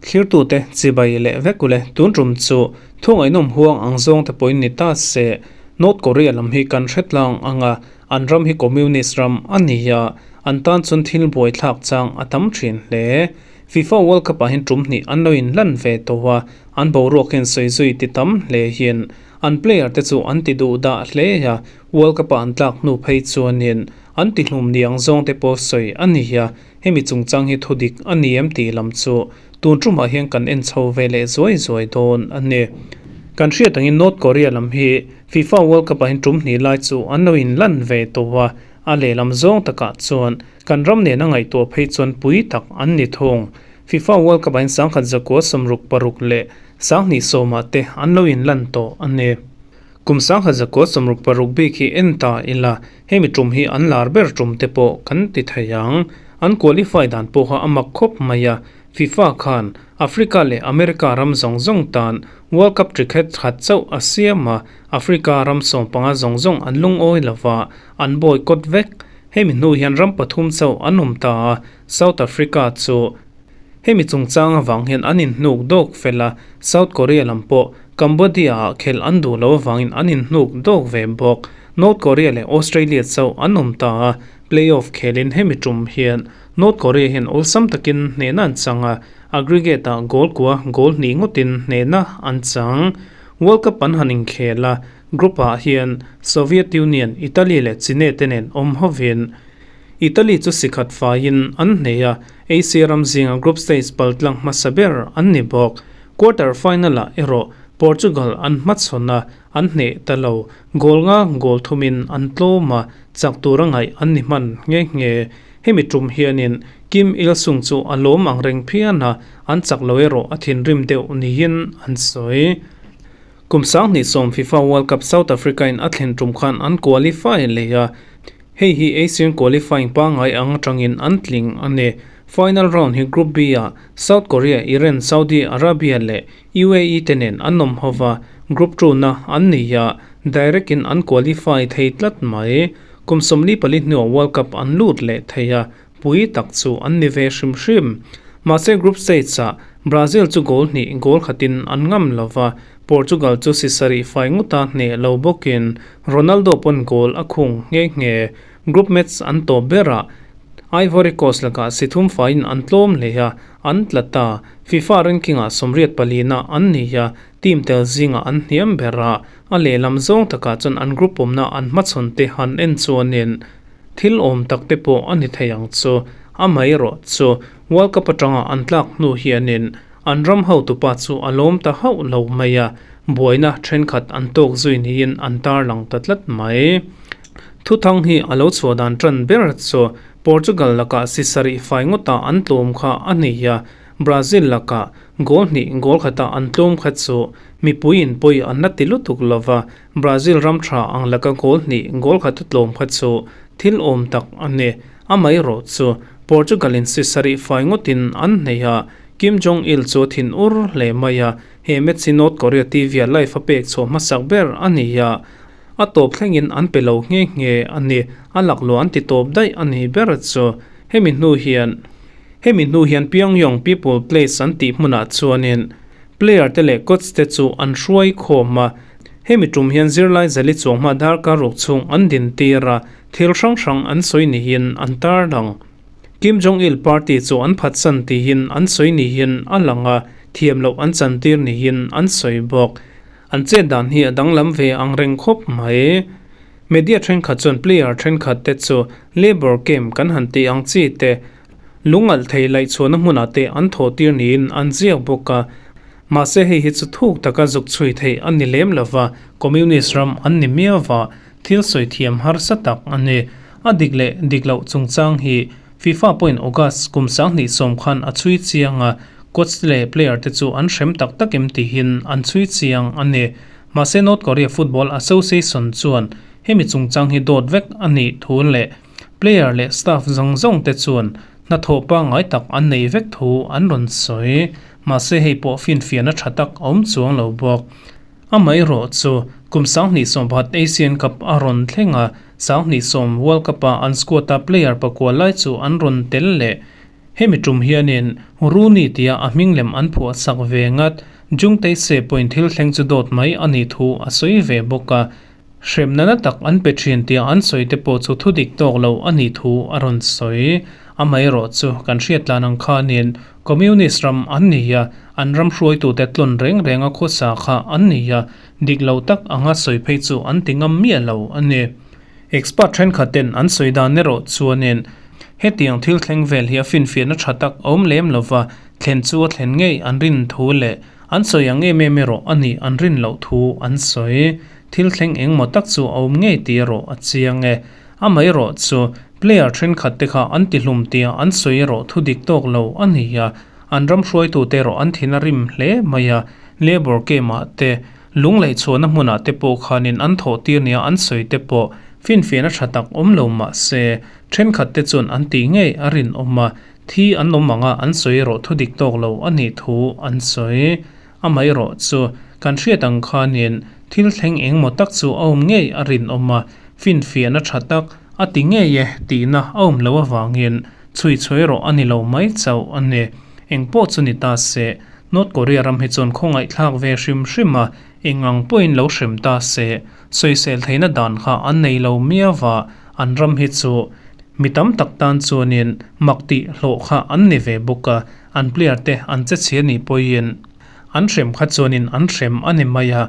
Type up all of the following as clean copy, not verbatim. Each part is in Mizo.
Thlirtute chibai leh vek ule tun tum chu thu ngaihnawm huang ang zawng te pawhin ni ta se North Korea lam hi kan hre tlang ang a, an ram hi Communist ram a ni a, an tan chuan thil buaithlak chang a tam thin hle. FIFA World Cup ah hian tum hnih an lo inlan ve tawh a, an boruak hian sawi zui ti tam hle hian an player te chu an ti duh dah hle a, World Cup ah an tlak hnu phei chuanin an ti hlum niang zawng te pawh sawi a ni a, Hemi chungchang hi thudik a ni em tih lam chu tun tumah hian kan en chho ve leh zuai zuai dawn a ni. Kan hriat angin North Korea lam hi FIFA World Cup ah hian tum hnih lai chu an lo inlan ve tawh a, a lehlam zawng takah chuan kan ram nena ngaihtuah phei chuan pui tak an ni thung. FIFA World Cup ah hian 1906 leh 2010 te an lo inlan tawh a ni. Kum 1966 bik hi en ta ila, hemi tum hi an lar ber tum te pawh kan ti thei ang. An qualify dan pawha a mak khawp mai a, FIFA khan Africa leh America ram zawng zawng tan World Cup trikhet khat chauh a siam a, Africa ram 15 zawng zawng an lungawi lova, an boycott vek. Hemi hnu hian ram pathum chauh an awm ta a, South Africa chu Hemi chungchang avang hian an inhnuk dawk fel a, South Korea lam pawh Cambodia-ah khelh an duh lo avangin an inhnuk dawk ve bawk. North Korea leh Australia chauh an awm ta a, playoff khelin hemi tum hian North Korea hian awlsam takin hnehna an chang a, aggregate-ah goal kua goal hnih ngawtin hnehna an chang. World Cup an han inkhel a, group-ah hian Soviet Union, Italy leh Chine te nen awm hovin Italy chu sikhat faiin an hneh a, Asia ram zinga group stage paltlang hmasa ber an ni bawk. Quarter final-ah erawh Portugal an hmachhawn a, an hneh ta lo. Goal nga goal thumin an tlawm a, chak tura ngaih an ni hman nghe nghe. Hemi tum hianin Kim Il-sung chu a lawm ang reng phian a, an chak lo erawh a thinrim deuh niin an sawi. Kum 2010 FIFA World Cup South Africa-in a thlen tum khan an qualify leh a, Hei hi Asian qualifying pangngai ang atangin an tling a ni. Final round hi Group B-ah South Korea, Iran, Saudi Arabia leh UAE te nen an awm ho va, Group 2 na an ni a, direct in an qualify thei tlat mai. Kum 44 hnuah World Cup an lut leh thei a, pui tak chu an ni ve hrim hrim. Mahse group stage-ah Brazil chu goal hnih goal khatin an ngam lo va, Portugal chu si sarih fai ngawta hneh lo bawkin Ronaldo pawn goal a khung nghe nghe. Group match an tawp berah Ivory Coast lakah si thum faiin an tlawm hle a, an tla ta. FIFA ranking-ah 84na an ni a, team tel zingah an hniam ber a, a lehlam zawng takah chuan an group awmna an hmachhawn te han en chuanin thil awm tak te pawh a ni thei ang chu. Amaherawh chu World Cup atanga an tlak hnu hianin An ram hotupa chu a lawm ta hauh lo mai a, buaina thenkhat an tawk zui niin an tarlang ta tlat mai. Thuthang hi a lo chhuah dan tan ber chu Portugal lakah si sarih fai ngawtah an tlawm kha a ni a, Brazil lakah goal hnih goal khatah an tlawm kha chu mipuiin pawi an la ti lutuk lo va, Brazil ram tha ang laka goal hnih goal khata tlawm kha chu thil awm tak a ni. Amaherawh chu Portugal-in si sarih fai ngawtin an hneih a, Kim Jong Il chu a thin ur hle mai a, he match hi North Korea TV a live a pek chhuah hmasak ber a ni a, a tawp thlengin an pe lo nghe nghe a ni, a laklawh an ti tawp daih a ni ber chu. Hemi hnu hian Hemi hnu hian Pyongyang People Place an tih hmunah chuanin player te leh coach te chu an hruai khawm a, hemi tum hian zirlai zali chuang hma darkar ruk chhung an din tir a, thil hrang hrang an sawi niin an tarlang. Kim Jong Il party chu an phatsan tihin an sawi niin a lang a, thiam loh an chantir niin an sawi bawk. An chet dan hi a danglam ve ang reng khawp mai. Media thenkhat chuan player thenkhat te chu labour camp kan han tih ang chi te, lungalh thei laih chhuahna hmunah te an thawh tir niin an ziak bawk a. Mahse hei hi chu thuk taka zuk chhui theih a ni lem lova, communist ram an ni miau va, thil sawi thiam harsa tak a ni. A dik leh dik loh chungchang hi FIFA pawhin August kum 2010 khan a chhui chiang a, coach leh player te chu an hrem tak tak em tihin an chhui chiang a ni. Mahse North Korea Football Association chuan hemi chungchang hi dawt vek a nih thu leh player leh staff zawng zawng te chuan hnathawh pangngai tak an nei vek thu an rawn sawi. Mahse hei pawh finfiahna tha tak a awm chuang lo bawk. Amaherawh chu kum 2010 Asian Cup a rawn thleng a, 2010 World Cup-a an squad-a player pakua lai chu an rawn tel leh. Hemi tum hianin Rooney tia a hming lem an phuah sak ve ngat. Jung Tae-se pawhin thil thleng chu dawt mai a nih thu a sawi ve bawk a. Hremna na tak an pe thin tia an sawi te pawh chu thudik tawk lo a nih thu a rawn sawi. Amaherawh chu kan hriat tlan ang khanin Communist ram an ni a, an ram hruaitute tlawn reng renga khawsa kha an ni a, dik lo tak anga sawi phei chu an ti ngam miah lo a ni. Expert thenkhat ten an sawi dan erawh chuanin hetiang thil thleng vel hi a finfiahna tha tak a awm lem lova, thlen chu a thlen ngei an rin thu leh an sawi ang em em erawh a nih an rin loh thu an sawi. Thil thleng engmaw tak chu a awm ngei tih erawh a chiang e. Amaherawh chu player thenkhat te kha an ti hlum tia an sawi erawh thu dik tawk lo a ni a, an ram hruaitute erawh an thin a rim hle mai a, labour camp ah te, Lunglei chhuahna hmunah te pawh khanin an thawh tir nia an sawi te pawh finfiahna tha tak awm lo mah se, thenkhat te chuan an tih ngei a rinawm a, thi an awm anga an sawi erawh thu dik tawk lo a nih thu an sawi. Amaherawh chu kan hriat ang khanin thil thleng engmaw tak chu a awm ngei a rinawm a, finfiahna tha tak a ti ngei e tihna a awm loh avangin chhui chhuai erawh a ni lo mai chauh a ni. Engpawh chu ni ta se, North Korea ram hi chuan khawngaihthlak ve hrim hrim a, eng ang pawhin lo hrem ta se, sawisel theihna dan kha an nei lo miau va, an ram hi chu mi tam tak tan chuanin mak tih hlawh kha an ni ve bawk a, an player te an che chhia nih pawhin an hrem kha chuanin an hrem a ni mai a,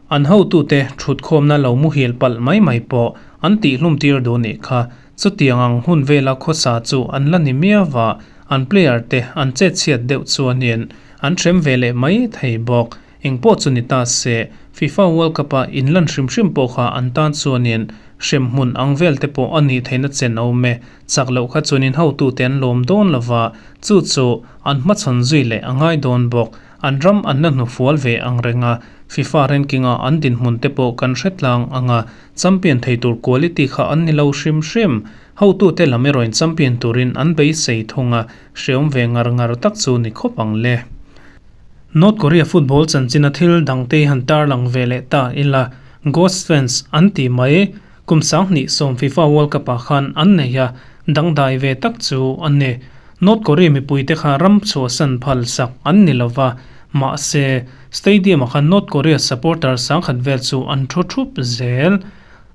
an hotute thutkhawmna lo muhil palh mai mai pawh an tihhlum tir duh nih kha. Chutiang ang hun vela khawsa chu an la ni miau va, an player te an chet chhiat deuh chuanin an hrem ve leh mai thei bawk. Engpawh chu ni ta se, FIFA World Cup a inlan hrim hrim pawh kha an tan chuanin hrem hmun ang vel te pawh a nih theihna chen a awm e. Chak loh kha chuanin hotute an lawm dawn lo va, chu chu an hmachhawn zui leh a ngai dawn bawk. An ram an la hnufual ve ang reng a, FIFA ranking a an dinhmun te pawh kan hre tlang ang a, Champion thei tur quality kha an ni lo hrim hrim. Hotute lam erawhin champion turin an beisei thung a, hreawm ve ngar ngar tak chu ni khawp ang le. North Korea football chanchina thil dangte han tarlang ve leh ta ila, Ghost fans an ti mai. Kum 2010 FIFA World Cup ah khan an nei a, dangdai ve tak chu a ni. North Korea mipuite kha ram chhuahsan phal sak an ni lova, mahse, stadium-ah khan North Korea supporter sangkhat vel chu an thu thup zel.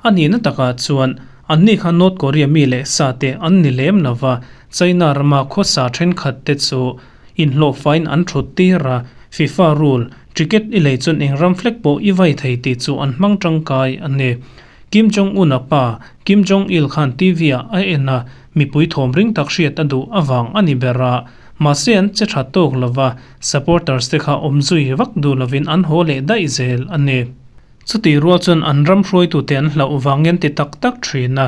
A nihna takah chuan, anni kha North Korea mi leh sa te an ni lem lova, China rama khawsa thenkhat te chu inhlawhfain an thut tir a, FIFA rule, ticket i lei chuan eng ram flag pawh i vai thei tih chu an hmang tangkai a ni. Kim Jong-un-a pa, Kim Jong-il khan TV-ah a en a, Mipui thawm ring tak hriat a duh avang a ni ber a, mahse an che tha tawk lova, supporters te kha awm zui vak duh lovin an haw leh daih zel a ni. Chutih rual chuan an ram hruaitute an hlauh vangin ti tak tak thin a,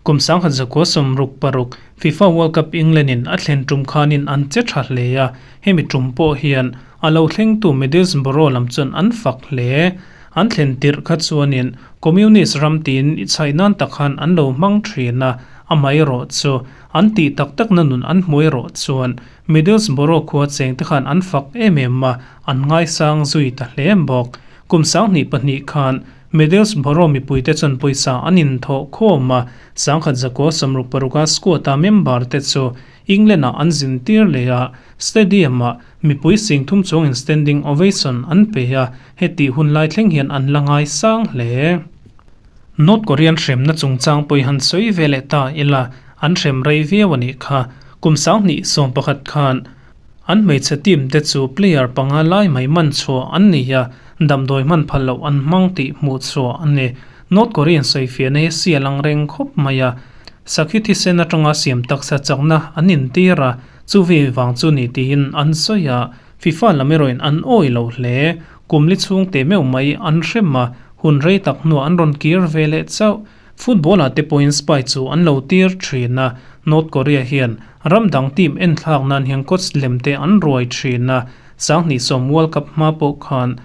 kum 1966 FIFA World Cup England in a thlen tum khanin an che tha hle a, hemi tum pawh hian a lo thlengtu Middlesbrough lam chuan an fak hle. An thlen tirh kha chuanin Communist ram tiin i chhaih nan tak khan an lo hmang thin a, Amaherawh chu, an tih tak takna nun an hmu erawh chuan Middlesbrough khua chengte khan an fak em em a, an ngaisang zui ta hle bawk. Kum 2002 khan Middlesbrough mipuite chuan pawisa an inthawh khawm a, 1966 a squad-a member te chu England-ah an zin tir leh a, stadium-ah mipui 30,000 chuangin standing ovation an pe a, hetih hun lai thleng hian an la ngaisang hle. North Korean hremna chungchang pawh i han sawi ve leh ta ila, an hrem rei viau a nih kha. Kum 2011 khan an hmeichhe team te chu player panga lai mai man chhuah an ni a, damdawi hman phal loh an hmang tih hmuh chhuah a ni. North Korean sawifiahna hi sial ang reng khawp mai a, sakhi thisen atanga siam taksa chakna an intir a, chuvi vang chu ni tiin an sawi a, FIFA lam erawhin an awi lo hle. Kum li chhung teh meuh mai an hrem a, Hun rei tak hnuah an rawn kir ve leh chauh. Football ah te pawhin spy chu an lo tir thin a, North Korea hian ram dang team enthlak nan hian coach lem te an ruai thin a, 2010 World Cup hma pawh khan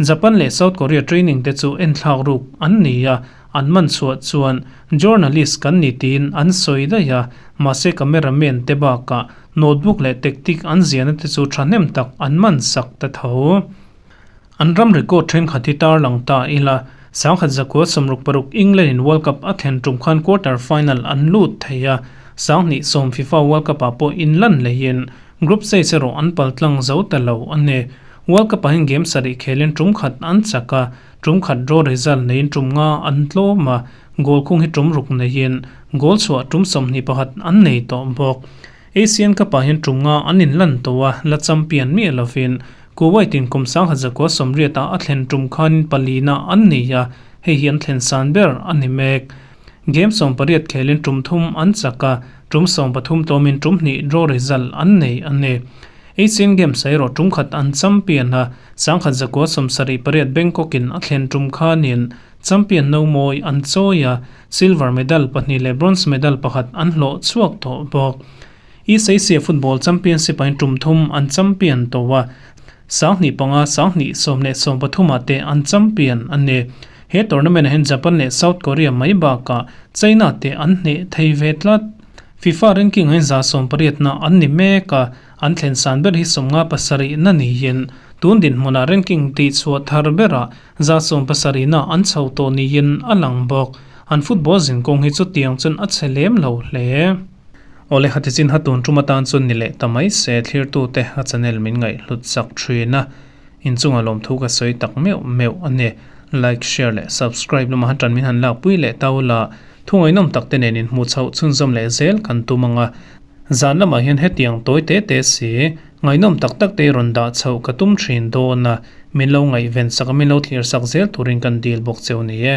Japan leh South Korea training te chu enthlak ruk an ni a, an man chhuah chuan journalist kan ni tiin an sawi daih a, mahse cameraman te bakah notebook leh tactic an ziahna te chu thahnem tak an man sak ta tho. An ram record thenkhat hi tarlang ta ila, 1966 England in World Cup a thlen tum khan quarter final an lut thei a. 20 sawm FIFA World Cup ah pawh inlan lehin group stage erawh an paltlang zo ta lo a ni. World Cup ah hian game sarih khelin tum khat an chak a, tum khat draw result neiin tum nga an tlawm a, goal khung hi tum ruk neiin goal chhuah tum 21 an nei tawh bawk. Asian Cup ah hian tum nga an inlan tawh a, la champion miah lovin Kuwait in kum 1980 ah a thlen tum khanin palina an nei a, hei hi an thlen san ber a ni mek. Game 18 khelin tum thum an chak a, tum 13 tlawmin tum hnih draw result an nei a ni. Asian Games ah erawh tum khat an champion a, 1978 Bangkok in a thlen tum khanin champion no mawi an chawi a, silver medal pahnih leh bronze medal pakhat an hlawh chhuak tawh bawk. East Asia Football Championship ah hian tum thum an champion tawh a, 2005, 2010 le 13 ah te an champion a ni. He tournament ah hian Japan leh South Korea mai bakah China te an hneh thei ve tlat. FIFA ranking ah hian 180 na an ni mek a, an thlen san ber hi 57 na niin tun dinhmunah ranking tihchhuah thar berah 170 na an chho tawh niin a lang bawk. An football zinkawng hi chutiang chuan a chhe lem lo hle. Awle hati chin ha tun tum atan chuan ni leh ta mai se thlirtute a channel min ngaihhlut chak thin a, inchunga lawmthu ka sawi tak meuh meuh a ni. Like, share leh subscribe lama han tan min han lakpui leh tau la, thu ngaihnawm tak te nen inhmuh chhoh chhunzawm leh zel kan tum ang a. Zan lamah hian hetiang tawi te te si, ngaihnawm tak tak te rawn dah chhoh ka tum thin dawn a, min lo ngaihven sak a min lo thlir sak zel turin kan dil bawk cheu ni e.